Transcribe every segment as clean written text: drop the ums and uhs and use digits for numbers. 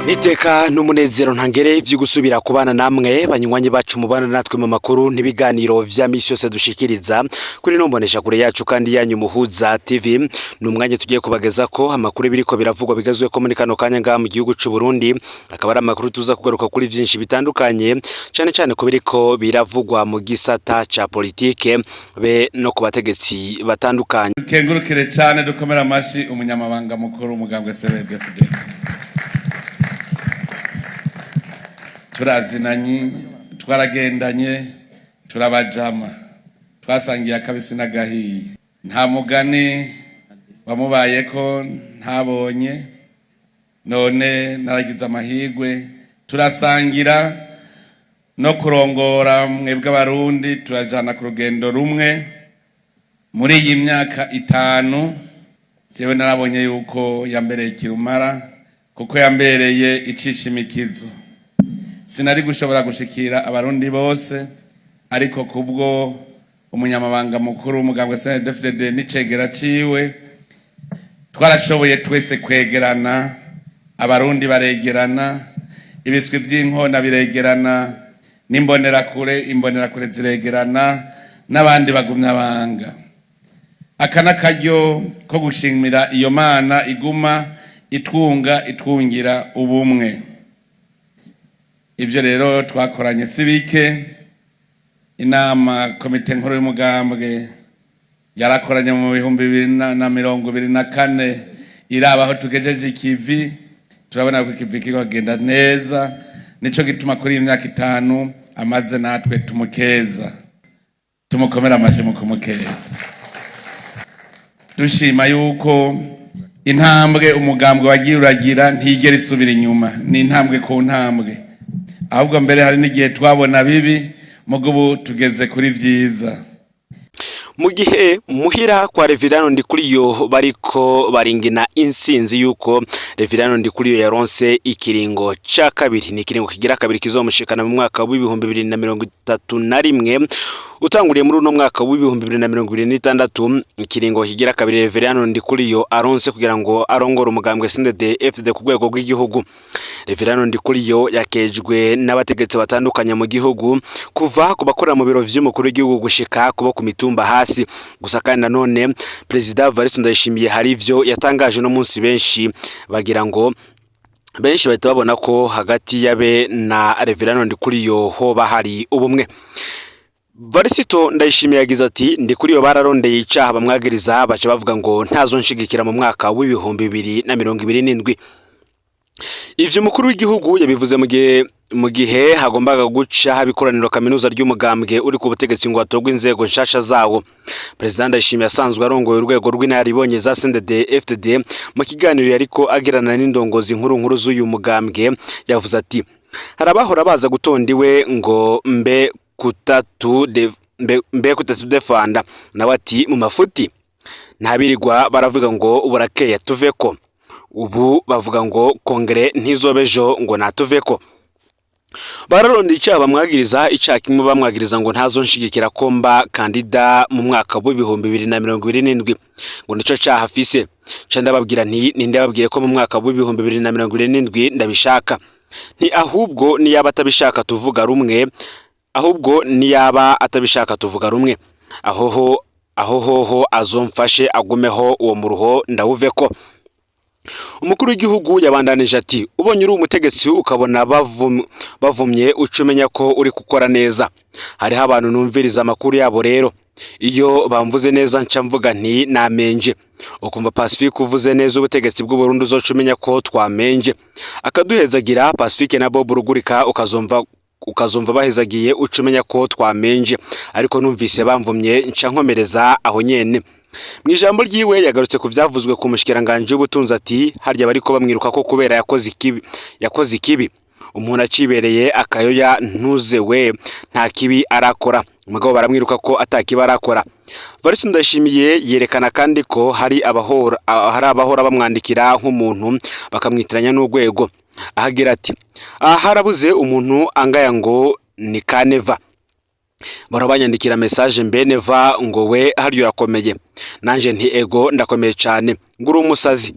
Niteka n'umunezero ntangere vyo gusubira kubana namwe banywanyi bacu mubana natwe mu makuru n'ibiganiro vya misi yose dushikiriza kuri nombonesha kure yacu kandi yanyu Muhuza TV. Ni umwanya tugiye kubageza ko amakuru biriko biravugwa bigazwe ko muri kano kanya ngaha mu gihugu c'u Burundi, akaba ari amakuru tuza kugaruka kuri vyinshi bitandukanye, cane cane ko biriko biravugwa mu gisata ca politike be no ku bategetsi batandukanye. Dukengurukire cyane, dukomera amashi umunyamabanga mukuru umugambwe CNDD-FDD. Turazinanye, twaragendanye, turabajama, twasangiye akabisi n'agahiye. Nta mugani wamubayeko ntabonye, none naragize amahirwe turasangira no kurongora mwebwe Abarundi, turajana ku rugendo rumwe muri iyi myaka 5. Jewe narabonye yuko yambereye kirumara, kuko yambereye icishimikizo. Sinari gushobora gushikira Abarundi bose, ariko kubwo umunyamabanga mukuru w'umugambwe CNDD-FDD n'icegera ciwe, twarashoboye twese kwegerana, Abarundi baregerana, ibiswi vy'inkona biregerana, n'imbonerakure, imbonerakure ziregerana, n'abandi bagumya banga. Aka n'akaryo ko gushimira iyo Mana iguma itwunga, itwungira ubumwe. Ivyo rero twakoranye si bike. Inama komite nkuru y'umugambwe yarakoranye mu 2024, iraba aho tugejeje ikivi, turabona ko ikivi kiriko kigenda neza. Nico gituma kuri iyi myaka 5 amaze natwe tumukeza, tumukomera amashi mu kumukeza, dushima yuko intambwe umugambwe wagiye uragira ntigera isubira inyuma, ni intambwe ku ntambwe. Ahubwo mbere hari n'igihe twabona bibi, mugo ubu tugeze kuri vyiza. Mu gihe muhira kwa Reveriyano Ndikuriyo bariko baringina insinzi yuko Reveriyano Ndikuriyo yaronse ikiringo ca kabiri, ni ikiringo kigira kabiri kizomushikana mu mwaka w'2031, utanguriye muri uno mwaka w'2026. Ikiringo kigira kabiri Reveriyano Ndikuriyo aronse kugira ngo arongore umugambwe CNDD FDD ku rwego rw'igihugu. Reveriyano Ndikuriyo yakejwe n'abategetsi batandukanye mu gihugu, kuva ku bakorera mu biro vy'umukuru w'igihugu gushika kubo ku mitumba hasi. Gusa kandi nanone Perezida Evariste Ndayishimiye hari ivyo yatangaje no munsi, benshi bagira ngo benshi bahita babona ko hagati yabe na Reveriyano Ndikuriyo hoba hari ubumwe. Varisito Ndayishimiye yagize ati: "Ndikuriyo bararondeye icaha bamwagiriza, baca bavuga ngo ntazonshigikira mu mwaka w'2027." Ivyo umukuru w'igihugu yabivuze mu gihe hagombaga guca haba ikoraniro kaminuza ry'umugambwe uri ku butegetsi ngo hatorwe inzego nshasha zawo. Perezida Ndayishimiye asanzwe arongoye urwego rw'inararibonye za CNDD FDD, mu kiganiro yariko agirana n'indongozi nkuru nkuru z'uyu mugambwe yavuze ati: "Hari abahora baza gutonda iwe ngo mbe kutatu de, mbe, mbe kutatu defanda." Nawe ati: "Mu mafuti ntabirirwa baravuga ngo burakeya tuveko, ubu bavuga ngo kongere ntizobejo ngo natuveko." Bararonda icyaha bamwagiriza, icyaha kimwe bamwagiriza ngo ntazonshigikira ko mba kandida mu mwaka w'2027, ngo nico cyaha afise. Nca ndababwira nti: "Ninde yababwiye ko mu mwaka w'2027 ndabishaka?" Nti: "Ahubwo niyaba atabishaka tuvuga rumwe, ahubwo niyaba atabishaka tuvuga rumwe, aho aho hoho azomfashe agumeho, uwo muruho ndawuveko." Umukuru w'igihugu yabandanije ati: "Ubonye uri umutegetsi ukabona bavumye, uca umenya ko uri gukora neza. Hariho abantu numviriza amakuru yabo, rero iyo bamvuze neza nca mvuga nti namenje. Ukumva Pacifique uvuze neza ubutegetsi bw'u Burundi, uzoca umenya ko twamenje. Akaduhezagira Pacifique na Bob Rugurika, ukazumva bahezagiye, uca umenya ko twamenje. Ariko numvise bamvumye nca nkomereza aho nyene." Mu ijambo ryiwe yagarutse ku vyavuzwe ku mushikiranganje w'ubutunzi, ati: "Harya bariko bamwiruka ko kubera yakoze ikibi, yakoze ikibi? Umuntu acibereye akayoya ntuze we, nta kibi arakora, umugabo baramwiruka ko atakibi arakora." Varisi Ndayishimiye yerekana kandi ko hari abahora bamwandikira nk'umuntu bakamwitiranya n'urwego, ahagira ati: "Aha harabuze umuntu angaya ngo ni Kaneva, bahora banyandikira message mbe Neva ngo we harya urakomeye, nanje nti ego ndakomeye cane, ngo uri umusazi."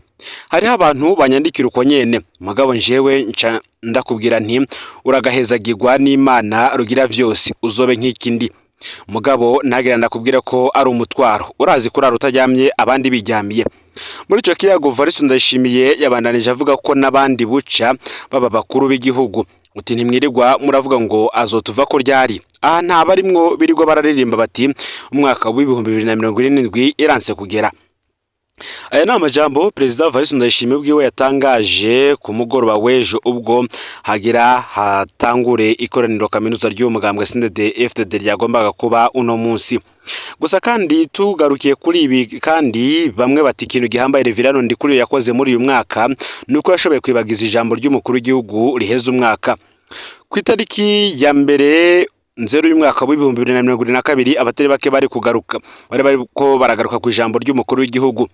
Hariho abantu banyandikira uko nyene, mugabo njewe nca ndakubwira nti uragahezagirwa n'Imana rugira vyose, uzobe nk'ikindi. Mugabo ntagira ndakubwira ko ari umutwaro, urazi kurara utaryamye abandi biryamiye. Muri ico kiyago Evariste Ndayishimiye yabandanije avuga ko n'abandi buca baba bakuru b'igihugu. Uti ntimwirirwa muravuga ngo azotuva ko ryari? Aha nta barimwo birirwa bararirimba bati umwaka w'2027 iranse kugera. Aya ni amajambo Perezida Evariste Ndayishimiye ubwiwe yatangaje ku mugoroba w'ejo ubwo hagira hatangure ikoraniro kaminuza ry'uwo mugambwe CNDD FDD ryagombaga kuba uno munsi. Gusa kandi tugarukiye kuri ibi kandi bamwe bati ikintu gihambaye Reverien Ndikuriyo yakoze muri uyu mwaka nuko yashoboye kwibagiza ijambo ry'umukuru w'igihugu riheza umwaka. Ku itariki ya mbere Nzero y'umwaka w'2022 abatari bake bari kugaruka bari bariko baragaruka ku ijambo ry'umukuru w'igihugu.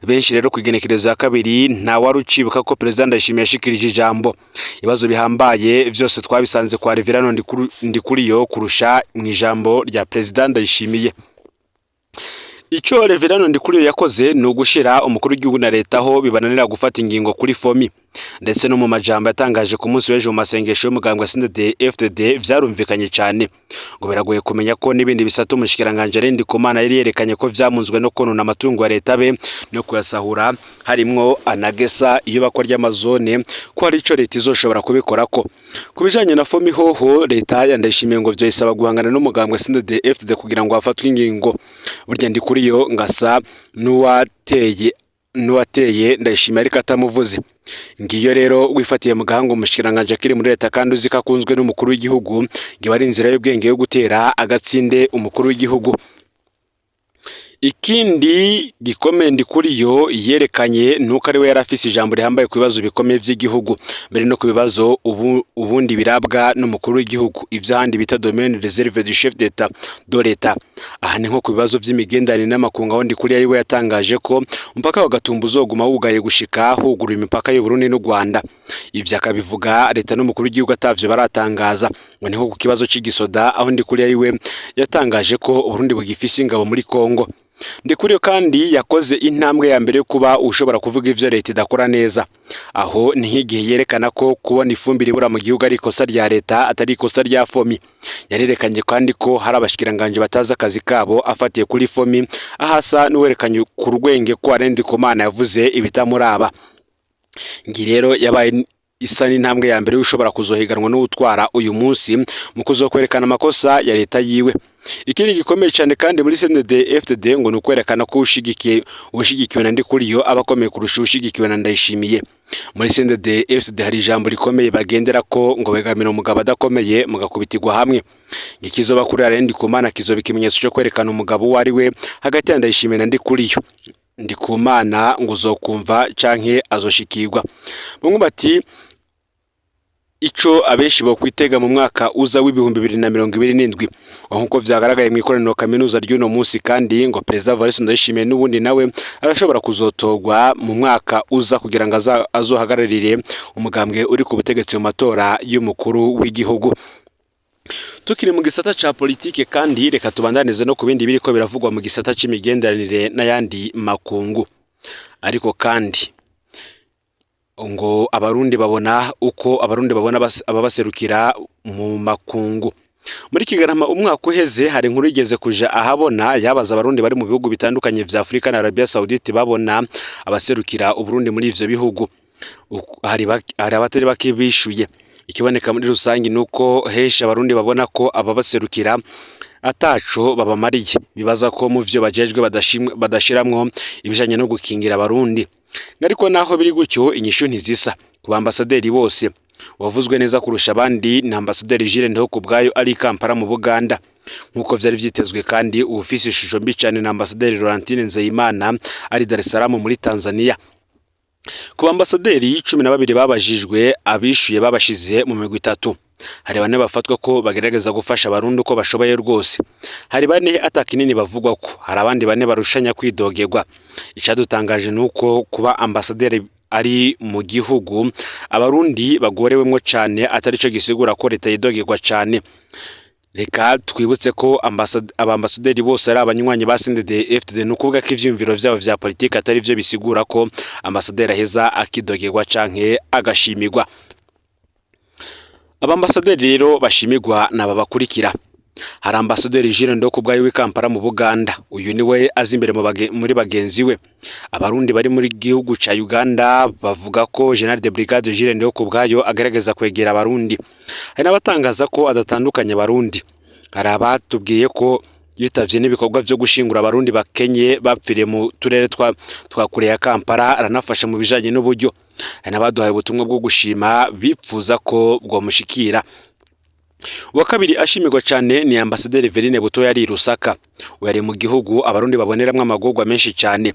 Benshi rero ku igenekerezo ya kabiri nta wari ucibuka ko Perezida Ndayishimiye yashikirije ijambo. Ibibazo bihambaye vyose twabisanze kwa Reverien Ndikuriyo kurusha mu ijambo rya Perezida Ndayishimiye. Ico Reverien Ndikuriyo yakoze ni ugushira umukuru w'igihugu na leta aho bibananira gufata ingingo kuri FOMI, ndetse no mu majambo yatangaje ku munsi w'ejo mu masengesho y'umugambwe CNDD FDD vyarumvikanye cane. Ngo biragoye kumenya ko n'ibindi bisata umushikiranganji Alain Ndikumana yari yerekanye ko vyamunzwe no konona amatungo ya leta be no kuyasahura, harimwo anagesa iyubakwa ry'amazone, ko hari ico leta izoshobora kubikorako. Ku bijanye na FOMI hoho leta ya Ndayishimiye ngo vyoyisaba guhangana n'umugambwe CNDD FDD kugira ngo hafatwe ingingo. Burya Ndikuriyo ngasa n'uwateye Ndayishimiye ariko atamuvuze. Ngiyo rero wifatiye mu gahanga umushikiranganji akiri muri leta kandi uzi ko akunzwe n'umukuru w'igihugu, ngo iba ari inzira y'ubwenge yo gutera agatsinde umukuru w'igihugu. Ikindi gikomeye Ndikuriyo yerekanye nuko ari we yari afise ijambo rihambaye ku bibazo bikomeye vy'igihugu, mbere no ku bibazo ubundi birabwa n'umukuru w'igihugu, ivy'ahandi bita domaine réservé du chef d'état de l'État. Aha ni nko ku bibazo vy'imigenderanire n'amakungu, aho Ndikuriyo ari we yatangaje ko umupaka wa Gatumba uzoguma wugaye gushika huguruwe imipaka y'u Burundi n'u Rwanda. Ivyo akabivuga leta n'umukuru w'igihugu atavyo baratangaza. Ngo ni nko ku kibazo c'igisoda, aho Ndikuriyo ari we yatangaje ko Uburundi bugifise ingabo muri Kongo. Ndikuriyo kandi yakoze intambwe ya mbere yo kuba ushobora kuvuga ivyo leta idakora neza. Aho ni nk'igihe yerekana ko kubona ifumbire ibura mu gihugu ari ikosa rya leta atari ikosa rya FOMI. Yarerekanye kandi ko hari abashikiranganji batazi akazi kabo afatiye kuri FOMI, ahasa n'uwerekanye ku rwenge ko Alain Ndikumana yavuze ibitamuraba. Ngi rero yabaye isa n'intambwe ya mbere ushobora kuzohiganwa n'uwutwara uyu munsi mu kuzokwerekana amakosa ya leta yiwe. Ikindi gikomeye cyane kandi muri CNDD FDD ngo ni ukwerekana ko ushigikiwe na Ndikuriyo aba akomeye kurusha ushigikiwe na Ndayishimiye. Muri CNDD FDD hari ijambo rikomeye bagendera ko ngo begamira umugabo adakomeye mugakubitirwa hamwe. Ikizoba kuri Alain Ndikumana kizoba ikimenyetso cyo kwerekana umugabo uwo ari we hagati ya Ndayishimiye na Ndikuriyo. Ndikumana ngo uzokumva canke azoshikirwa. Bamwe bati ico abenshi bokwitega mu mwaka uza w'2027 nkuko vyagaragaye mu ikoraniro kaminuza ry'uno munsi, kandi ngo Perezida Evariste Ndayishimiye n'ubundi nawe arashobora kuzotorwa mu mwaka uza kugira ngo azohagararire umugambwe uri ku butegetsi mu matora y'umukuru w'igihugu. Tukiri mu gisata ca politike kandi reka tubandanize no ku bindi biriko biravugwa mu gisata c'imigenderanire n'ayandi makungu. Ariko kandi ngo abarundi babona uko abarundi babona ababaserukira mu makungu. Muri Kigarama umwaka uheze hari inkuru igeze kuja ahabona yabaza abarundi bari mu bihugu bitandukanye vya Afrika na Arabia Saudite babona abaserukira Uburundi muri ivyo bihugu. Hari abatari bake bishuye. Ikiboneka muri rusangi nuko henshi abarundi babona ko ababaserukira ataco babamariye, bibaza ko mu vyo bajejwe badashiramwo ibijanye no gukingira abarundi. Ariko naho biri gutyo inyishu ntizisa ku bambasaderi bose. Wavuzwe neza kurusha abandi ni ambasaderi Jules Ndihokubwayo ari i Kampala mu Buganda, nkuko vyari vyitezwe. Kandi uwufise ishusho mbi cane na ambasaderi Laurentine Nzeyimana ari Dar es Salaam muri Tanzania. Ku bambasaderi 12 babajijwe, abishuye babashize mu migwi itatu. Hari bane bafatwa ko bagerageza gufasha abarundi uko bashoboye rwose, hari bane atakinini bavugwa ko, hari abandi bane barushanya kwidogerwa. Icadutangaje nuko kuba ambasaderi ari mu gihugu abarundi bagorewemwo cane atari co gisigura ko leta yidogerwa cane. Reka twibutse ko abambasaderi bose ari abanywanyi ba CNDD-FDD, ni ukuvuga ko ivyiyumviro vyabo vya politiki atari vyo bisigura ko ambasaderi aheza akidogerwa canke agashimirwa. Abambasaderi rero bashimirwa naba bakurikira: hari ambasaderi Jules Ndokubwayo w'i Kampala mu Buganda. Uyu niwe azi imbere muri bagenzi we. Abarundi bari muri gihugu ca Uganda bavuga ko General de Brigade Jules Ndokubwayo agerageza kwegera Abarundi. Hari n'abatangaza ko adatandukanye Abarundi. Hari abatubwiye ko yitavye n'ibikorwa vyo gushingura Abarundi bakenye bapfiriye mu turere twa kure ya Kampala, aranafasha mu bijanye n'uburyo. Hari n'abaduhaye ubutumwa bwo gushima bipfuza ko bwomushikira. Uwa kabiri ashimirwa cyane ni ambasaderi Verine Butoya ari i Lusaka. We ari mu gihugu Abarundi baboneramwo amagorwa menshi cyane,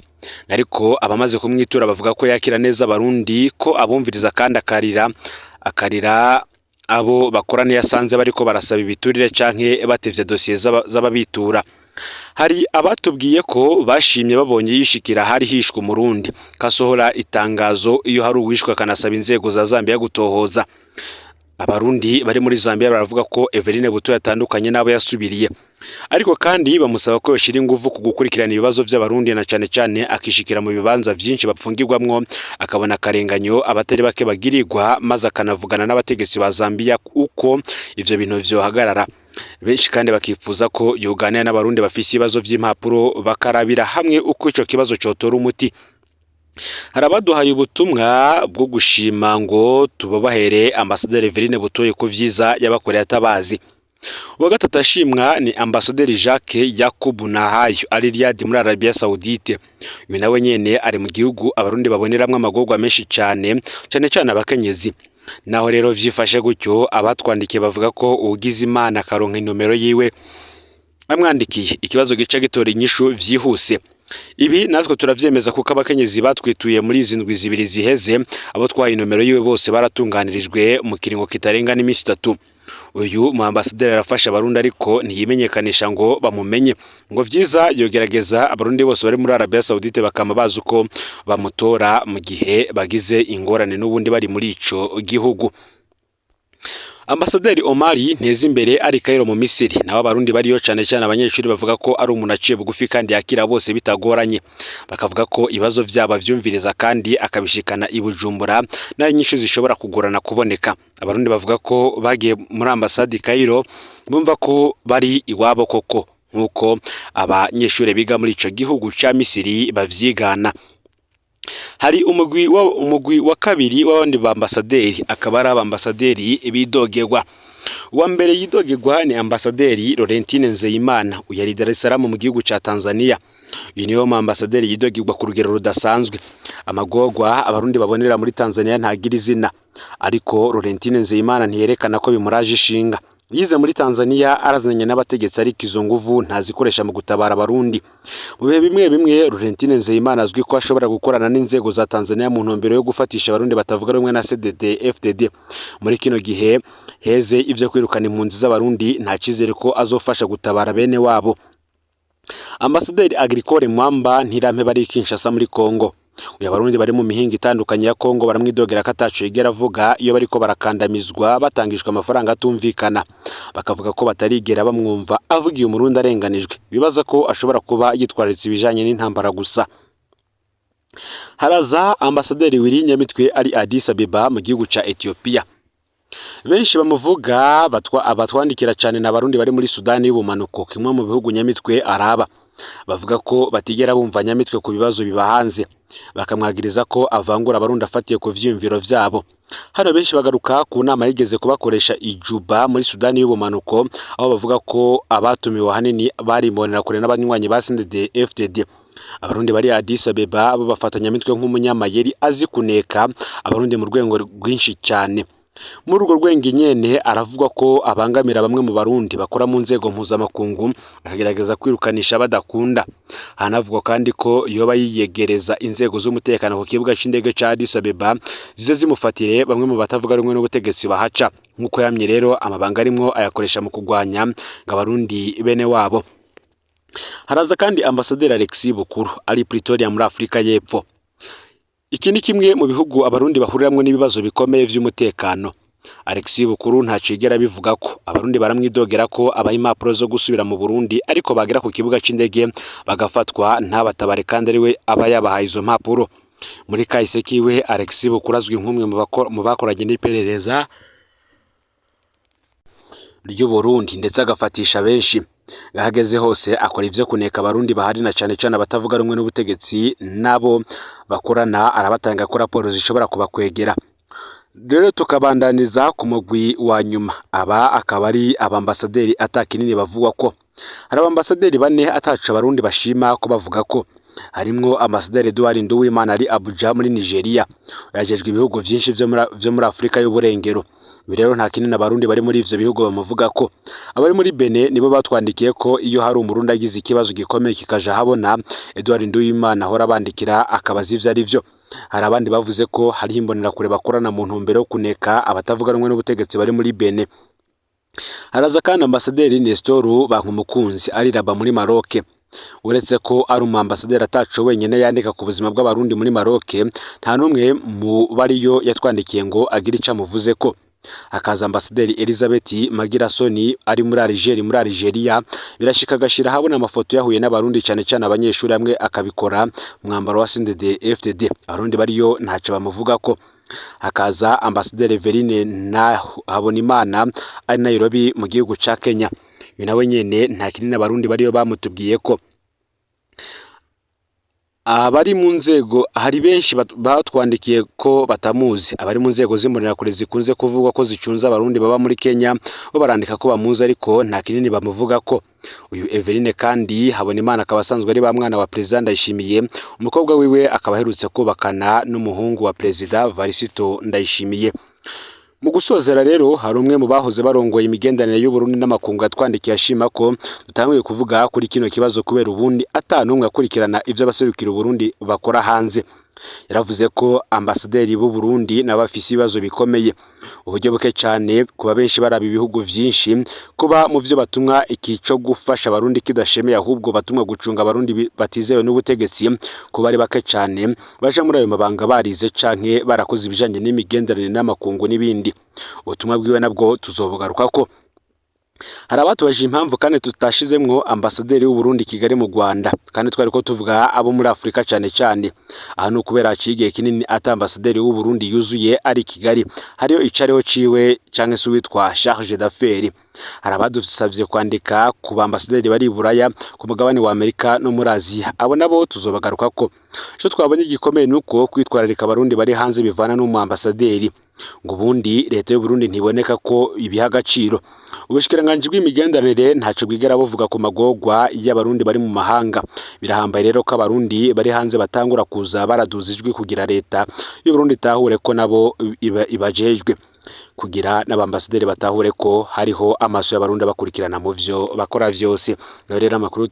ariko abamaze kumwitura bavuga ko yakira neza Abarundi, ko abumviriza kandi akarira abo bakorana iyo asanze bariko barasaba ibiturire canke batevye dosiye z'ababitura. Hari abatubwiye ko bashimye babonye yishikira hari hishwe Umurundi, kasohora itangazo iyo hari uwishwe, akanasaba inzego za Zambia gutohoza. Abarundi bari muri Zambia baravuga ko Everine Butoya atandukanye n'abo yasubiriye, ariko kandi bamusaba ko yoshira inguvu ku gukurikirana ibibazo vy'Abarundi, na cane cane akishikira mu bibanza vyinshi bapfungirwamwo, akabona akarenganyo abatari bake bagirirwa, maze akanavugana n'abategetsi ba Zambia uko ivyo bintu vyohagarara. Benshi kandi bakifuza ko yoganira n'Abarundi bafise ibibazo vy'impapuro, bakarabira hamwe uko ico kibazo cotora umuti. Hari abaduhaye ubutumwa bwo gushima ngo tubabahere ambasaderi Everine Butoye ku vyiza yabakoreye atabazi. Uwa gatatu ashimwa ni ambasaderi Jacques Yakubu Nahayo ari Riyadh muri Arabia Saoudite. Uyu nawe nyene ari mu gihugu Abarundi baboneramwo amagorwa menshi cane, cane cane abakenyezi. Naho rero vyifashe gutyo, abatwandikiye bavuga ko uwugize Imana akaronka inomero yiwe amwandikiye, ikibazo gica gitora inyishu vyihuse. Ibi natwe turavyemeza kuko abakenyezi batwituye muri izi ndwi 2 ziheze, abo twahaye inomero yiwe bose baratunganirijwe mu kiringo kitarenga n'iminsi 3. Uyu mu ambasaderi arafasha Abarundi, ariko ntiyimenyekanisha ngo bamumenye. Ngo vyiza yogerageza Abarundi bose bari muri Arabia Saoudite bakama bazi uko bamutora mu gihe bagize ingorane n'ubundi bari muri ico gihugu. Ambasaderi Omari Ntezimbere ari Cairo mu Misiri, naho Abarundi bariyo cane cane abanyeshuri bavuga ko ari umuntu aciye bugufi kandi yakira bose bitagoranye. Bakavuga ko ibibazo vyabo avyumviriza kandi akabishikana i Bujumbura, nayo inyishu zishobora kugorana kuboneka. Abarundi bavuga ko bagiye muri ambasade Cairo bumva ko bari iwabo koko, nk'uko abanyeshuri biga muri ico gihugu ca Misiri bavyigana. Hari umugwi wa kabiri w'abandi bambasaderi, akaba ari abambasaderi bidogerwa. Uwa mbere yidogerwa ni ambasaderi Laurentine Nzeyimana, uyu ari Dar es Salaam mu gihugu ca Tanzania. Uyu niwe mu ambasaderi yidogerwa ku rugero rudasanzwe. Amagorwa Abarundi babonera muri Tanzania ntagira izina, ariko Laurentine Nzeyimana ntiyerekana ko bimuraje ishinga. Yize muri Tanzania, arazanye n'abategetsi, ariko izo nguvu ntazikoresha mu gutabara Abarundi. Mu bihe bimwe bimwe Laurentine Nzeyimana azwi ko ashobora gukorana n'inzego za Tanzania mu ntumbero yo gufatisha Abarundi batavuga rumwe na CNDD FDD. Muri kino gihe heze ivyo kwirukana impunzi z'Abarundi, nta cizere ko azofasha gutabara bene wabo. Ambasaderi Agricole Mwamba Ntirampeba bari Kinshasa muri Congo. Uyu Abarundi bari mu mihinga itandukanye ya Congo baramwidogera ko ataco yigera avuga iyo bariko barakandamizwa, batangishwa amafaranga atumvikana. Bakavuga ko batarigera bamwumva avugiye Umurundi arenganijwe. Bibaza ko ashobora kuba yitwararitse ibijanye n'intambara gusa. Haraza ambasaderi Willy Nyamitwe ari Addis Abeba mu gihugu ca Ethiopia. Benshi bamuvuga abatwandikira cane n'Abarundi bari muri Sudani y'ubumanuko, kimwe mu bihugu Nyamitwe araba. Bavuga ko batigera bumva Nyamitwe ku bibazo bibahanze, bakamwagiriza ko avangura Abarundi afatiye ku vyiyumviro vyabo. Hano benshi bagaruka ku nama yigeze kubakoresha i Juba muri Sudani y'ubumanuko, aho bavuga ko abatumiwe ahanini bari imbonerakure n'abanywanyi ba CNDD FDD. Abarundi bari Addis Abeba bo bafata Nyamitwe nk'umunyamayeri azi kuneka Abarundi mu rwego rwinshi cyane. Muri urwo rwego nyene aravuga ko abangamira bamwe mu Barundi bakora mu nzego mpuzamakungu, akagerageza kwirukanisha badakunda. Hanavugwa kandi ko yoba yiyegereza inzego z'umutekano ku kibuga c'indege ca Addis Abeba zize zimufatire bamwe mu batavuga rumwe n'ubutegetsi bahaca. Nk'uko yamye rero, amabanga arimwo ayakoresha mu kugwanya ngo Abarundi bene wabo. Haraza kandi ambasaderi Alexis Bukuru ari Pretoria muri Afrika y'Epfo. Iki ni kimwe mu bihugu Abarundi bahuriramwo n'ibibazo bikomeye vy'umutekano. Alexis Bukuru ntaco yigera abivuga ko abarundi baramwidogera ko abaha impapuro zo gusubira mu Burundi, ariko bagera ku kibuga c'indege bagafatwa ntabatabare kandi ariwe aba yabahaye izo mpapuro. Muri kahise kiwe, Alexis Bukuru azwi nk'umwe mu bakoranye n'iperereza ry'u Burundi, ndetse agafatisha benshi. Ahageze hose akora ivyo kuneka abarundi bahari, na cane cane abatavuga rumwe n'ubutegetsi nabo bakorana, arabatanga ko raporo zishobora kubakwegera. Rero tukabandaniza ku mugwi wa nyuma, aba akaba ari abambasaderi ata kinini bavugwa ko. Hari abambasaderi bane ataco abarundi bashima ko bavuga ko harimwo ambasaderi Edouard Nduwimana ari Abuja muri Nigeria, yajejwe ibihugu vyinshi vyo muri Afrika y'uburengero. Ibi rero nta kinini abarundi bari muri ivyo bihugu bamuvuga ko. Abari muri Benin nibo batwandikiye ko iyo hari umurundi agize ikibazo gikomeye kikaja habona, Edouard Nduwimana ahora abandikira akabaza ivyo ari vyo. Hari abandi bavuze ko hariho imbonerakure bakorana mu ntumbero yo kuneka abatavuga rumwe n'ubutegetsi bari muri Benin. Haraza kandi ambasaderi Nestor Bankumukunzi ari Rabat muri Maroc. Uretse ko ari umwambasaderi ataco wenyene yandika ku buzima bw'abarundi muri Maroc, nta n'umwe mu bariyo yatwandikiye ngo agire ico amuvuze ko. Hakaza ambasaderi Elizabeth Magirasoni ari muri Algeria, muri Algeria, birashika agashira habona amafoto yahuye n'abarundi, cane cane abanyeshuri, hamwe akabikora mwambaro wa CNDD FDD. Abarundi bariyo ntaco bamuvuga ko. Hakaza ambasaderi Everine na Habonimana ari Nairobi mu gihugu ca Kenya. Uyu nawe nyene nta kinini abarundi bariyo bamutubwiye ko. Abari mu nzego, hari benshi batwandikiye ko batamuzi. Abari mu nzego z'imbonerakure zikunze kuvugwa ko zicunze abarundi baba muri Kenya bo barandika ko bamuzi, ariko nta kinini bamuvuga ko. Uyu Everine kandi Habonimana akaba asanzwe ari ba mwana wa Perezida Ndayishimiye, umukobwa wiwe akaba aherutse kubakana n'umuhungu wa Perezida Varisito Ndayishimiye. Mu gusozera rero, hari umwe mu bahoze barongoye imigenderanire y'Uburundi n'amakungu yatwandikiye ashima ko dutanguye kuvuga kuri kino kibazo, kubera ubundi ata n'umwe akurikirana ivyo abaserukira Uburundi bakora hanze. Yaravuze ko ambasaderi b'u Burundi nabo bafise ibibazo bikomeye, uburyo buke cane, kuba benshi baraba ibihugu vyinshi, kuba mu vyo batumwa iki co gufasha abarundi kidashemeye, ahubwo batumwa gucunga abarundi batizewe n'ubutegetsi, kuba ari bake cane baja muri ayo mabanga barize canke barakoze ibijanye n'imigenderanire n'amakungu n'ibindi. Ubutumwa bwiwe nabwo tuzobugarukako. Hari abatubajije impamvu kandi tutashizemwo ambasaderi w'u Burundi Kigali mu Rwanda, kandi twari ko tuvuga abo muri Afrika cane cane. Aha ni ukubera haciye igihe kinini ata ambasaderi w'u Burundi yuzuye ari Kigali, hariyo icariho ciwe canke se uwitwa charge d'affaires. Hari abadusavye kwandika ku bambasaderi bari i Buraya, ku mugabane wa Amerika no muri Aziya, abo nabo tuzobagarukako. Ico twabonye gikomeye nuko kwitwararika abarundi bari hanze bivana n'umu ambasaderi, ngo ubundi leta y'u Burundi ntiboneka ko ibiha agaciro. Ubushikiranganji bw'imigenderanire ntaco bwigera buvuga ku magorwa y'abarundi bari mu mahanga. Birahambaye rero ko abarundi bari hanze batangura kuza baraduza ijwi kugira leta y'u Burundi itahure ko nabo ibajejwe, kugira n'abambasaderi batahure ko hariho amaso y'abarundi bakurikirana mu vyo bakora vyose. Rero amakuru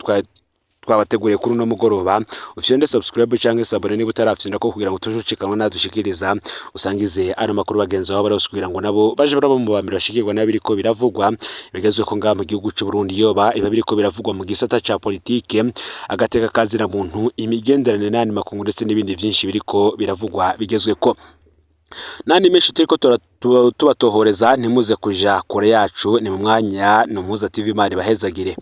twabateguriye kuri uno mugoroba, ufyonde subscribe canke s'abonner niba utarafyonda ko, kugira ngo tujucikanwe nadushikiriza. Usangize ano makuru bagenzi babo bose kugira ngo nabo baje baraba mu bambere bashikirwa n'abiriko biravugwa bigezwe ko ngaha mu gihugu c'u Burundi, yoba iba biriko biravugwa mu gisata ca politike, agateka kazina muntu, imigenderanire n'ayandi makungu, ndetse n'ibindi vyinshi biriko biravugwa bigezweko nandi menshi turiko tubatohoreza. Ntimuze kuja kure yacu, ni mu mwanya ni Umuhuza TV. Imana ibahezagire.